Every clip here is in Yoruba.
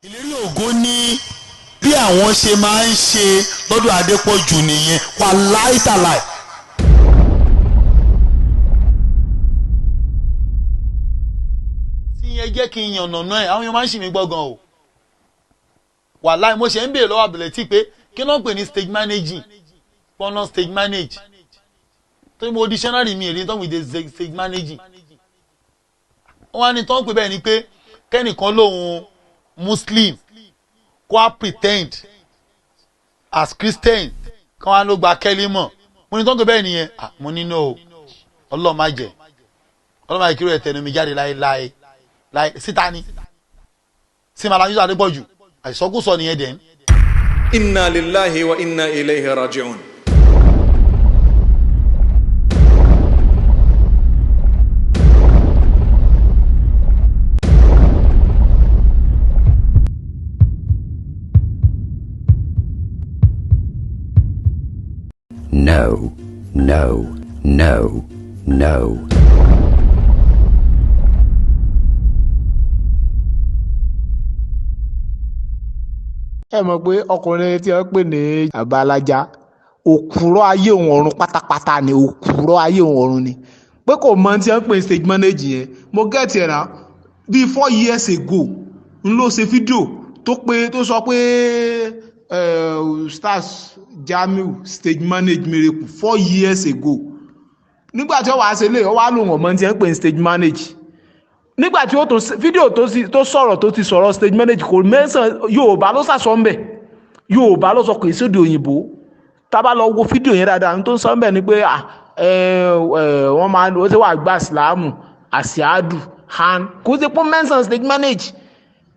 Ìlérí Ògo ní bí àwọn ṣe máa ń ṣe lọ́dọ̀ Adépọ̀jù nìyẹn, wà láìtàláì. Tí yẹn jẹ́ kí n yànnàná ẹ̀, àwọn èèyàn máa ń ṣì mí gbọ́ gan o. Wàláì, mo ṣe ń béèrè lọ́wọ́ Abdulateef pé kí ló ń pè ní stage managing, pọ́nà stage manage, torí mo dictionary mi èrè tó ń pè ní stage managing. Wọ́n á ní tó ń pè bẹ́ẹ̀ ni pé kẹ́nìkan lòun Muslim kó á pretend as Christian, kí wọ́n á ló gba kẹ́límọ̀. Mo ní tó ń pè bẹ́ẹ̀ nìyẹn. Mo ní no, Ọlọ́run má jẹ́, Ọlọ́run má jẹ́ kí irú ẹ̀ tẹnu mi jáde láéláé láé síta ni sí Malam Yusuf Adépọ̀jù, àìsọkúsọ nìyẹn dẹ̀. Inna lillahi wa inna ilayhi raji'un. No, no, no, no. Ẹ mọ̀ pé ọkùnrin tí wọ́n pè ní Àbálájá, òkúrọ̀ ayé òun ọ̀run pátápátá ni, òkúrọ̀ ayé òun ọ̀run ni, pé kò mọ tí wọ́n pè ní stage manage yẹn. Mo get ẹ̀ náà. Bíi 4 years ago n ló ṣe fídíò tó pé tó sọ pé Stars Jamiu stage manage miracle 4 years ago. Nígbà tí ó wàá ṣe lè ó wàá lòun ọ̀mọ tí wọ́n pè ní stage manage. Nígbà tí ó tún fídíò tó sọ̀rọ̀, tó ti sọ̀rọ̀ stage manage, kò mẹ́sàn. Yorùbá ló sàsọ ń bẹ̀, Yorùbá ló sọ, kò sí èdè òyìnbó. Tá bá lọ wo fídíò yẹn dáadáa, ní tó ń sọ ń bẹ̀ ni pé wọ́n máa ó ti wà gba ìsìlámù àṣìádù han, kò sí pọ́n mẹ́sàn stage manage.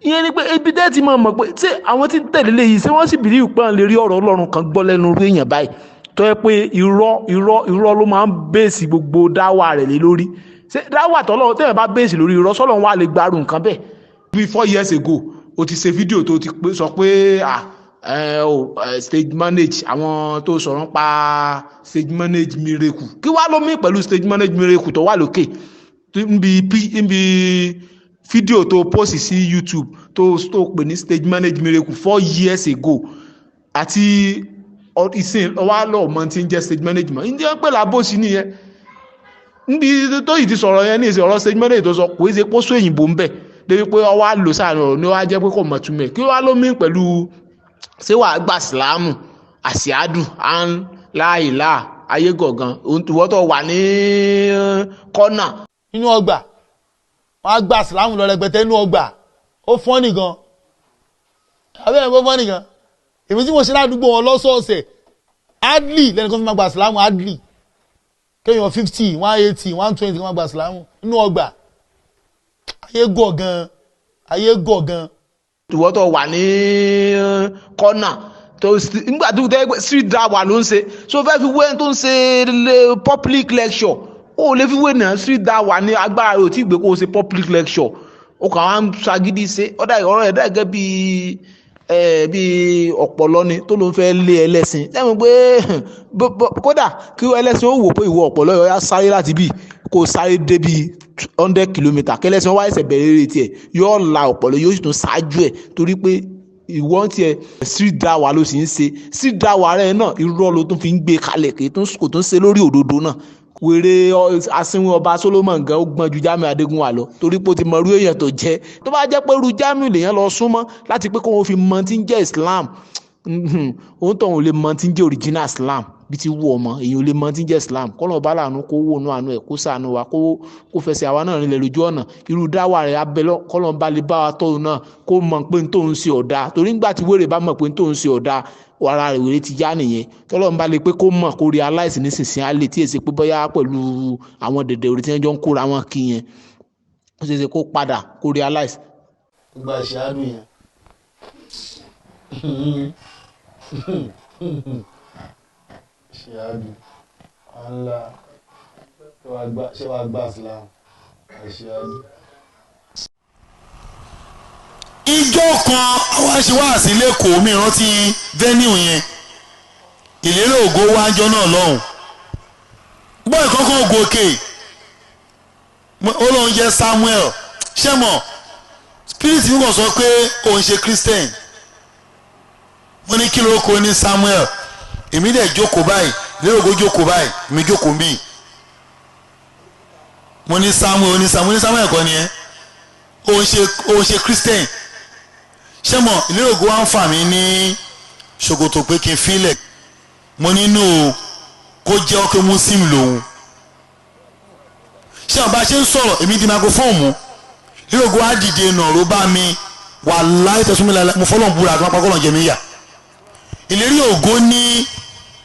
Ìyẹn ni pé ibi tẹ́ ti máa mọ̀ pé ṣé àwọn tí ń tẹ̀lé léyìí, ṣé wọ́n sì bìrì pé wọ́n lè rí ọ̀rọ̀ Ọlọ́run kan gbọ́ lẹ́nu orí èèyàn báyìí, tó yẹ pé irọ́, irọ́, irọ́ ló máa ń bèèsì gbogbo dáwà rẹ̀ lé lórí? Ṣé dáwà tọ́lọ́ tẹ́yẹ̀ bá bèèsì lórí irọ́, sọ́lọ́run wà lè gbárù nǹkan bẹ́ẹ̀? Bíi 4 years ago, o ti ṣe fídíò tó ti sọ pé stage manage, àwọn tó sọ̀rọ̀ pa stage manage miracle, kí wàá ló mí pẹ̀lú stage manage miracle tó wà lókè níbi fídíò tó post sí YouTube tó pè ní stage manage miracle 4 years ago àti ìsìn wà lọ́ọ̀ mọ́ tí ń jẹ́ stage management? Ní wọ́n pè lábòsí nìyẹn. Níbi tó yìí ti sọ̀rọ̀ yẹn ní ìsìn, ọ̀rọ̀ stage manage tó sọ, kò í ṣe pósó òyìnbó ń bẹ̀ débi pé ọwọ́ á lò sáà ọ̀rọ̀ ni wọ́n á jẹ́ pé kò mọ̀ túmẹ̀. Kí wọ́n á ló mí pẹ̀lú ṣé wàá gbà sílámù àṣìádù àn láìlá ayé gọ̀gàn ìwọ́n tó wà ní kọ́nà. Nínú ọgbà, wọn á gba sílámù lọ rẹpẹtẹ nínú ọgbà. Ó fọ́n nìkan abẹ́rẹ́, kó fọ́n nìkan. Èmi tí mo ṣe ládùúgbò wọn lọ́sọ̀ọ̀sẹ̀, hardly lẹ́nu kan fi máa gba sílámù, hardly kéèyàn 50, 180, 120 kó máa gba sílámù nínú ọgbà. Ayé gọ̀ gan, ayé gọ̀ gan. Ìwọ́n tó wà ní kọ́nà tó nígbà tó tẹ́ street dawa ló ń ṣe, so fẹ́ fi wé tó ń ṣe public lecture? Ó lè fi wé náà. Street dawa ní agbára rẹ̀ ò tí ì gbé kó o ṣe public lecture. Ó kàn wá ń ṣagídí ṣe ọ̀dà ọ̀rọ̀ ẹ̀ dá gẹ́gẹ́ bíi ọ̀pọ̀lọ́ ni tó ló ń fẹ́ lé ẹlẹ́sìn lẹ́nu pé kódà kí ẹlẹ́sìn ó wò pé ìwọ ọ̀pọ̀lọ́ yọ sáré láti bí kó sáré débi 100 kilometre, kẹlẹ́sìn wá ẹsẹ̀ bẹ̀rẹ̀ eré tiẹ̀, yóò la ọ̀pọ̀lọ́, yóò sì tún ṣáájú ẹ̀, torí pé ìwọ tiẹ̀ street dawa ló sì ń ṣe. Street dawa rẹ̀ náà, irọ́ ló tún fi ń gbé kalẹ̀, kò tún ṣe lórí òdodo náà. Wèrè asínwín ọba Solomon gan, ó gbọ́n ju Jamiu Adégúnwà lọ, torí pé ó ti mọ irú èèyàn tó jẹ́. Tó bá jẹ́ pé irú Jamiu lèèyàn lọ súnmọ́ láti pé kó wọn fi mọ tí ń jẹ́ Islam, òun tó òun lè mọ tí ń jẹ́ original Islam bí ti wù ọmọ èèyàn ò lè mọ tí ń jẹ́ Islam. Kọ́nà ọba làánú kó wò nú àánú ẹ̀, kó ṣàánú wa, kó fẹsẹ̀ àwa náà rinlẹ̀ lójú ọ̀nà irú dáwà rẹ̀ abẹ́lọ́. Kọ́nà ọba lè bá wa tọ́hún náà, kó mọ̀ pé n tóun ṣe ọ̀dà, torí ńgbà tí wèrè bá mọ̀ pé n tóun ṣe ọ̀dà, ara rẹ̀ wèrè ti yá nìyẹn. Tọ́lọ́run bá lè pé kó mọ̀, kó realize nísinsìnyí, á lè tí èsì pé bóyá pẹ̀lú àwọn dèdè orí tí wọ́n jọ ń kóra wọn kí yẹn, ó ṣeé ṣe kó padà kó realize. Gba ìṣáádùn yẹn, ṣáádùn Allah, ṣé wàá gbà Islam àṣáádùn. Ìjọ kan àwọn aṣèwáàsí lẹ́kọ̀ọ́, mi rántí venue yẹn, Ìlérí Ògo wájọ náà lọ́hùn gbọ́ ìkọ́kọ́ gòkè, ó lóun jẹ́ Samuel. Ṣé mọ̀ Spirit mi kàn sọ pé òun ṣe Christian. Mo ní kí ló kó ní Samuel. Èmi dẹ̀ jókòó báyìí, lérò kó jókòó báyìí, èmi jókòó bíi. Mo ní Samuel, ní Samuel, ní Samuel kọ́ ni ẹ́. Òun ṣe Christian. Ṣé mo lérò kó wá ń fà mí ní ṣòkòtò pé kí n filẹ̀? Mo nínú kó jẹ́ ọkọ̀ Muslim lòun. Ṣé ọba ṣe ń sọ̀rọ̀, èmi di microphone mú. Lérò kó wá dìde nà ló bá mi, wàláhì tẹ̀sùn mi lálẹ́, mo fọlọ́n búra àti wọn pa kọ́lọ̀ jẹ mí yà. Ìlérí ògo ní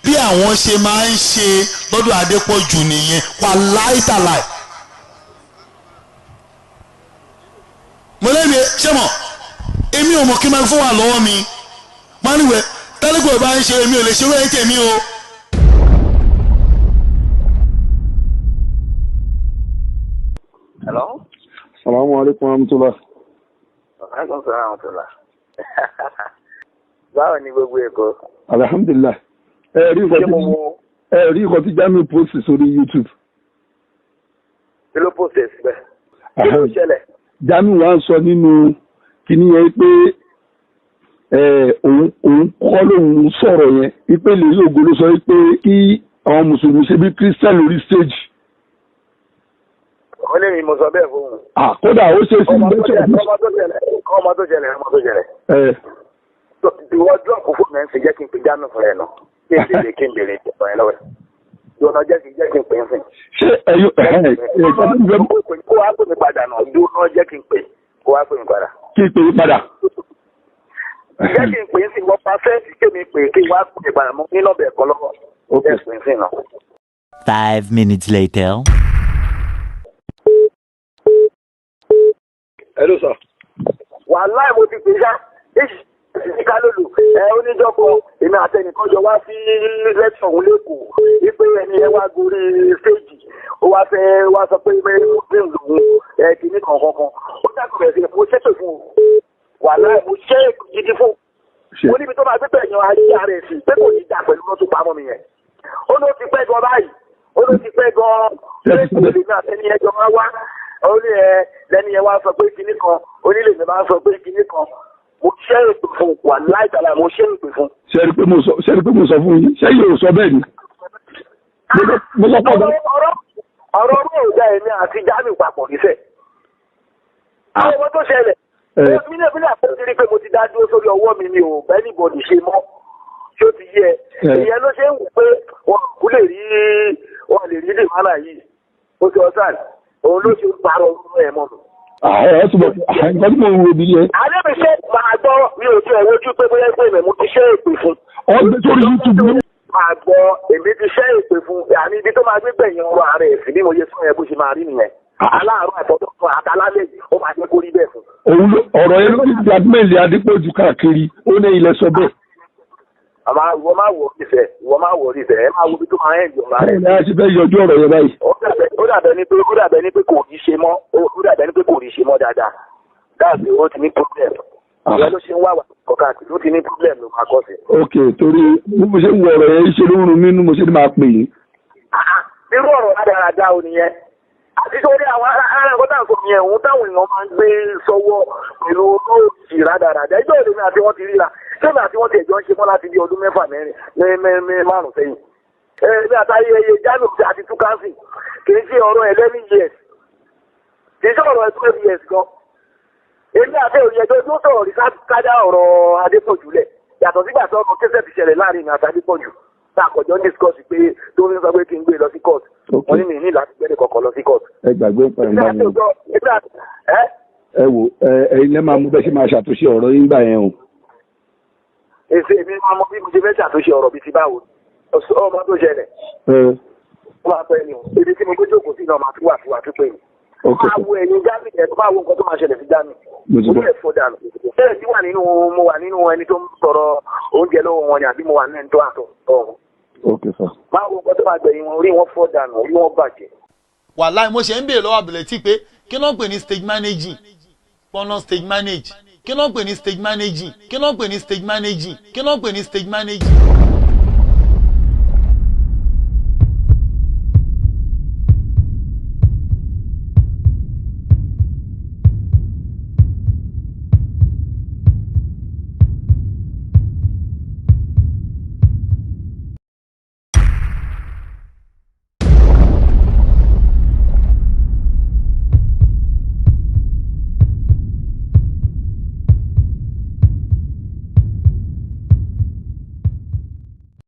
bí àwọn ṣe máa ń ṣe lọ́dọ̀ Adépọ̀jù nìyẹn, wàláhì tàláì. Mo lẹ́nu ṣé mọ̀, èmi ò mọ̀ kí microphone wà lọ́wọ́ mi. Mánìwẹ̀ tálíkù bá ń ṣe, èmi ò lè ṣe wẹ́ẹ́ tèmi o. Hello? Salamu alaikum warahmatullah. Alaikum salaam warahmatullah. Báwo ni gbogbo Èkó? Alhamdulillah. Ẹ rí nǹkan tí Jamiu post sórí YouTube. Kí ló post ẹ̀ síbẹ̀? Kí ló ṣẹlẹ̀? Jamiu wá ń sọ nínú kíní yẹn pé òun kọ́ lòun sọ̀rọ̀ yẹn wípé Ìlérí Ògo ló sọ wípé kí àwọn mùsùlùmí ṣe bí Christian lórí stage. Ó lè mi mo sọ bẹ́ẹ̀ fún un. Kódà ó ṣe sí ìgbésẹ̀. Ọmọ tó ṣẹlẹ̀. Ìwọ dúrọ̀pù fún mi ń fi jẹ́ kí n pè Jamiu fún ẹ nà. Kí n bèrè kí n bèrè ìjọba yẹn lọ́wọ́ ẹ̀. Dúró jẹ́ kí n pè ń sìn. Ṣé ẹyọ kó wá pè mí padà nà, dúró jẹ́ kí n pè kó wá pè mí padà. Kí n pè é padà. Jẹ́ kí n pè ń sìn, wọ́n pa fẹ́ẹ̀sì kémi pè kí n wá pè mí padà mọ́ nínú ọbẹ̀ ẹ̀kọ́ lọ́wọ́. Jẹ́ pè ń sìn náà. 5 minutes later. Hello sir. Wàláì mo ti pè ṣá, èsì ká lòlù ẹ oníjọpọ èmi àtẹnìkan jọ wá sí lẹ́tọ̀ òun lẹ́kọ̀ọ́ wípé ẹni ẹ wá gorí stéèjì ó wá fẹ́ wá sọ pé muslim lòun ẹ kìíní kankan kan ó dàgbà bẹ̀rẹ̀ sí mo ṣépè fún o. Wàláì mo ṣe gidi fún o. Mo níbi tó máa gbé pẹ̀yàn ayé ara ẹ̀ sí pé kò ní dà pẹ̀lú lọ́tún pamọ́ mi yẹn. Ó ló ti pẹ́ gan báyìí, ó ló ti pẹ́ gan lẹ́kọ̀ọ́ lèmi àtẹni ẹjọ́ wá wá. Ó ní ẹ lẹ́ni ẹ wá sọ pé kinní kan, onílé mi máa ń sọ pé kinní kan. Mo ṣe èpè fún, wàláì tàlà mo ṣe èpè fún. Ṣé ẹ rí pé mo sọ fún yín, ṣé yóò sọ bẹ́ẹ̀ ni? Mo sọ pé ọ̀rọ̀ ọ̀rọ̀ ọ̀dà èmi àti Jamiu papọ̀ níṣẹ́. Àwọn ọmọ tó ṣẹlẹ̀, mílíọ̀nù mílíọ̀nù àti rí pé mo ti dá dúró sórí ọwọ́ mi ni ò bẹ́ẹ̀ ní bọ̀dì ṣe mọ́. Ṣé ó ti yẹ? Ìyẹn ló ṣe ń wù pé wọn kú lè rí wọn lè rí lèmánà yìí. Ó ti ọ̀sán, òun ló ṣe ń parọ́ ọ̀rọ̀ ẹ̀ mọ́ mi. Ẹ túbọ̀ nǹkan tí mo ń wo bí yẹn. Àdébí ṣe máa gbọ́ mi ò tiẹ̀ wojú pé bóyá pé èmi mo ti ṣe èpè fún. Ọgbẹ́ sórí YouTube ló. Máa gbọ́ èmi ti ṣe èpè fún àní ibi tó máa gbé gbẹ̀yìn ọ̀rọ̀ ààrẹ ẹ̀sìn bí mo ṣe sọ yẹn bó ṣe máa rí nìyẹn. Aláàárọ̀ àtọ́jọ́ kan àtàlálẹ̀ yìí ó máa jẹ́ kó rí bẹ́ẹ̀ fún. Òun ọ̀rọ̀ yẹn ló ti blackmail Adépọ̀jù káàkiri, ó ní ilẹ̀ sọ bẹ́ẹ̀. Àmọ́ ìwọ máa wọ̀ ìfẹ́, ìwọ máa wọ̀ ìfẹ́, ẹ máa wo ibi tó máa ń yọ̀ rárẹ̀. Báwo ni a ṣe fẹ́ yọjú ọ̀rọ̀ yẹn báyìí? Ó dàbẹ̀ ni pé ó dàbẹ̀ ni pé kò rí ṣe mọ́, ó dàbẹ̀ ni pé kò rí ṣe mọ́ dáadáa. Dáàbì ó ti ní problem. Ìyẹn ló ṣe ń wá wà kọ̀ọ̀kan ló ti ní problem ló máa kọ́ sí. Ok, torí bí mo ṣe ń wọ ọ̀rọ̀ yẹn ṣe ló ń rún mí nú mo ṣe ní máa pè yín. Irú ọ̀rọ̀ rádaràda ò nìyẹn. Àti sórí àwọn ará nǹkan tá à ń sọ yẹn, òun táwọn èèyàn máa ń gbé sọ́wọ́ pẹ̀lú olóòtú rádaràda. Ẹjọ́ èmi àti wọ́n ti ríra. Sẹ́mi àti wọ́n ti ẹ̀jọ́ ń ṣe mọ́ láti bí ọdún mẹ́fà mẹ́rin márùn-ún sẹ́yìn. Èmi àtàyè ẹyẹ Jamiu àti Tukansi kì í ṣe ọ̀rọ̀ 11 years. Kì í ṣe ọ̀rọ̀ 12 years gan. Èmi àti òye ẹjọ́ tó sọ̀rọ̀ rí kájá ọ̀rọ̀ Adépọ̀jù lẹ̀. Yàtọ̀ sígbà tó ọkọ̀ kẹsẹ̀ ti ṣẹlẹ̀ láàrin mi àti Adépọ̀jù. Tá a kọjọ́ ń discuss pé tó ń sọ pé kí n gbé lọ sí court. Wọ́n ní mi ní láti gbẹ́ni kọ̀ọ̀kan lọ sí court. Ẹ gbàgbé ń pa ẹ̀ ń bá yẹn. Ẹ wò ẹ̀yin lẹ́ máa mú bẹ́ẹ̀ ṣe máa ṣàtúnṣe ọ̀rọ̀ yín gbà yẹn o. Èsì èmi máa mọ bí mo ṣe fẹ́ ṣàtúnṣe ọ̀rọ̀ bíi ti báwo. Ọmọ tó ṣẹlẹ̀. Ó máa pẹ́ ni o. Ibi tí mo gbé jókòó sí náà máa tún wà tún wà tún pè mí. Máa wo ẹ̀yìn Jamiu ẹ̀ máa wo nǹkan tó máa ṣẹlẹ̀ sí Jamiu. Orí ẹ̀ fọ́ dànù. Bẹ́ẹ̀ tí wà nínú mo wà nínú ẹni tó ń sọ̀rọ̀ oúnjẹ lọ́wọ́ wọn ni àbí mo wà nínú ẹni tó àtọ̀ ọ̀hún. Máa wo nǹkan tó máa gbẹ̀yìn wọn, orí wọn fọ́ dànù, orí wọn bàjẹ́. Wàláì mo ṣe ń béèrè lọ́wọ́ Abdulateef pé kí ló ń pè ní stage managing? Pọ́nà stage manage. Kí ló ń pè ní stage managing? Kí ló ń pè ní stage managing? Kí ló ń pè ní stage managing?